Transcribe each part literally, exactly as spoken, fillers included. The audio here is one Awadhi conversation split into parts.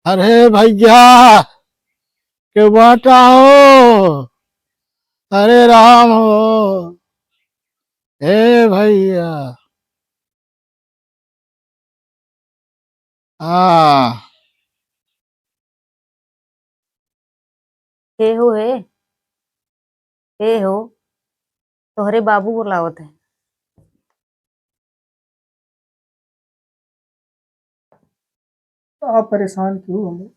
अरे भैया, के बाटा हो? अरे राम हो, ए भैया। हाँ। के हो हे? के हो? तोहरे बाबू बोलावत है। आप परेशान क्यों हो?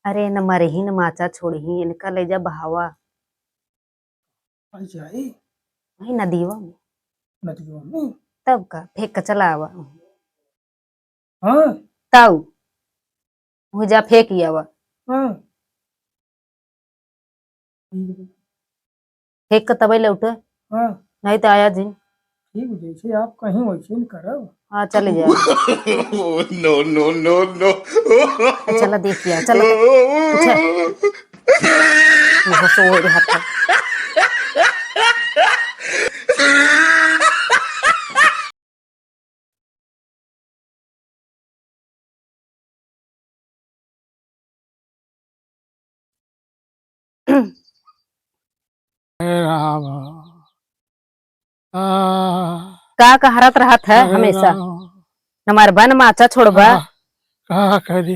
अरे, न मरही, न माचा छोड़ही, इनका ले जा बहावा। आई जाई? वही नदिया में। नदिया में? तब का, फेंक के चला आवा। हाँ? तब। वहीं जा फेंक ही आवा। हाँ। ठीक है। फेंक के तबे लौटे। हाँ। नहीं तो आया जिन। ठीक है, जैसे आप कहीं वैसे न करब। हाँ, चले जाए। No, no, no, no। चला देख लिया, चला। अच्छा। मुँह से वो हाथ। हे राम। आ, का कहरत रहत है अरे हमेशा? राम। हमार बन माचा छोड़बा? आ, का करी?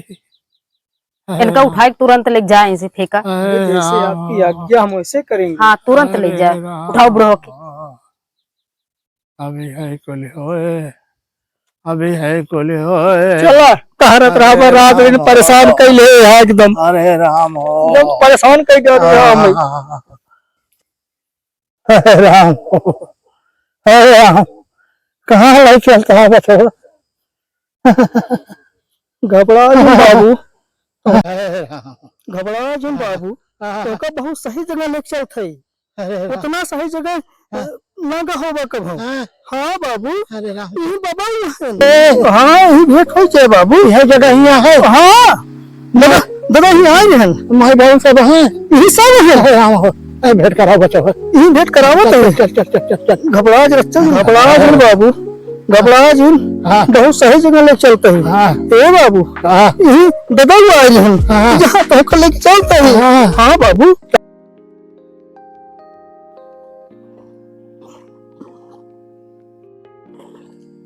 अरे इनका राम। उठाए के तुरंत ले जाए, इसे फेंका। अरे जैसे राम। आपकी आज्ञा हम वैसे करेंगे। हाँ, तुरंत ले अरे जाए। राम। उठाओ बुढ़ो के। अभी है कुल होए, अभी है कुल होए। चला, कहरत अरे रहबा, रात दिन राम। परेशान कैले है एकदम। अरे राम हो। एकदम परेशान कर दिया राम। हाँ। अरे राम हो। अरे राम, कहाँ ले चलता है बचवा? घबरा जिन बाबू। अरे राम। घबरा जिन बाबू। हाँ। तोका बहुत सही जगह लेके चलत है। अरे राम। उतना सही जगह, हाँ। अ, ना गा होबा कभो। हाँ। हाँ बाबू। अरे राम। यही बाबा ही है। ए। हाँ, यही भेंट होई छे बाबू। यह जगह हियाँ है। हाँ। दादा, दादा, यही आए रहन। माई बहन सब हैं। यही सब है। अरे राम हो। ए, भेंट कराओ बच्चा हो। यही भेंट करावत है। चल, चल, चल, चल, चल। घबरा जिन, चल, घबरा जिन बाबू। घबरा जिन। हाँ। बहुत सही जगह लेके चलत है। हाँ। ए बाबू। हाँ। यही दादा ही आए रहन। हाँ। जहाँ तोहका लेके चलत है। हाँ। हाँ बाबू।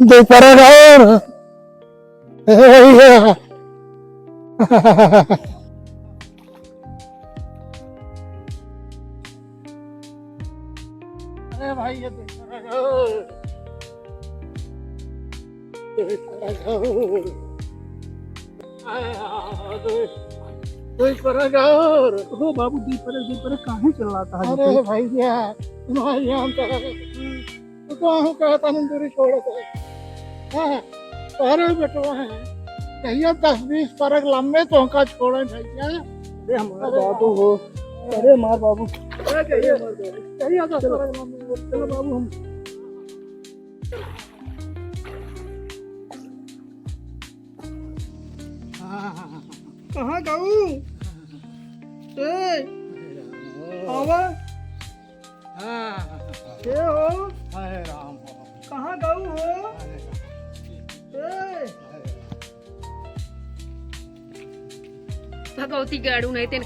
दे परा गाओ। ए भैया। अरे भाई, ये दे परा गाओ। दे परा गाओ। आया, दुई, दुई परग और। ओ बाबू, दुई परग, दुई परग काहे चिल्लाता है अरे तू? भैया, तुम्हारे यहाँ तो, तू तो कहूँ कहता नहीं दूरी छोड़ दे। हाँ, अरे बेटवा है, कहिया दस बीस परग लम्बे तो का छोड़े भैया। अरे हमार अरे बाबू हो, अरे हमार बाबू। अरे कहिया, कहिया दस परग लम्बे, चलो बाबू हम कहाँ गऊ? ए, आवा। ए हो? कहाँ गऊ हो? ए। भगवती गाड़ू नहीं तेन।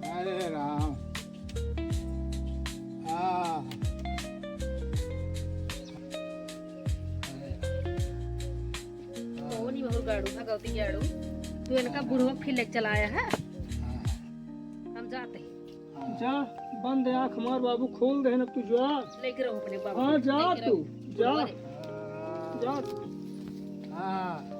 हरे राम। हाँ। कौन ही बहुत गाड़ू, भगवती गाड़ू। तू इनका बुढ़वा फिर लेके चला आया है। हम जाते हैं। जा, बंद आँख मार बाबू, खोल दे, अब तू जा। लेके रहो अपने बाबू। हाँ, जा लेके तू, रहो। जा। बुढ़वा रे। जा तू। हाँ।